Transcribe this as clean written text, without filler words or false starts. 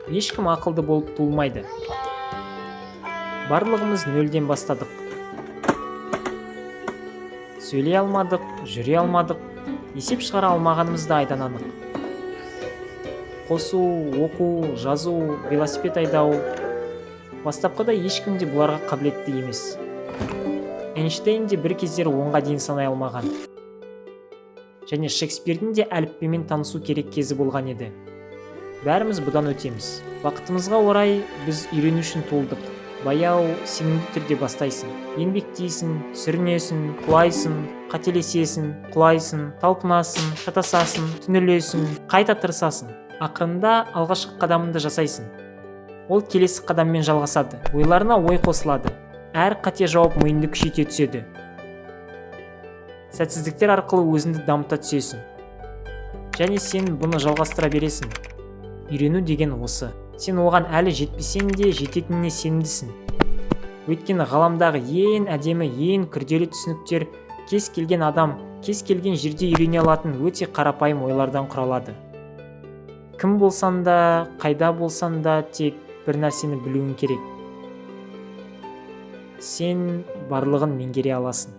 Ешкім ақылды болып туылмайды. Барлығымыз нөлден бастадық. Сөйлей алмадық, жүре алмадық, есеп шығара алмағанымыз да айдан анық. Қосу, оқу, жазу, велосипед айдау. Бастапқыда ешкім де бұларға қабілетті емес. Эйнштейн де бір кездері 10-ға дейін санай алмаған және Шекспирдің де әліппемен танысу керек кезі болған еді. Бәріміз бұдан өтеміз. Бақытымызға орай, біз үйрену үшін туылдық. Баяу, сенімді түрде бастайсың, еңбектейсің, сүрінесің, құлайсың, қателесесің, құлайсың, талпынасың, шатасасың, түңілесің, қайта тырысасың. Ақырында алғашқы қадамыңды жасайсың. Ол келесі қадаммен жалғасады, ойларына ой қосылады. Әр қате жауап миыңды күшейте түседі. Сәтсіздіктер арқылы өзіңді дамыта түсесің және сен бұны жалғастыра бересің. Үйрену деген осы. Сен оған әлі жетпесең де, жететініне сенімдісің, өйткені ғаламдағы ең әдемі, ең күрделі түсініктер кез келген адам кез келген жерде үйрене алатын өте қарапайым ойлардан құралады. Кім болсаң да, қайда болсаң да, тек бір нәрсені білуің керек: сен барлығын меңгере аласың.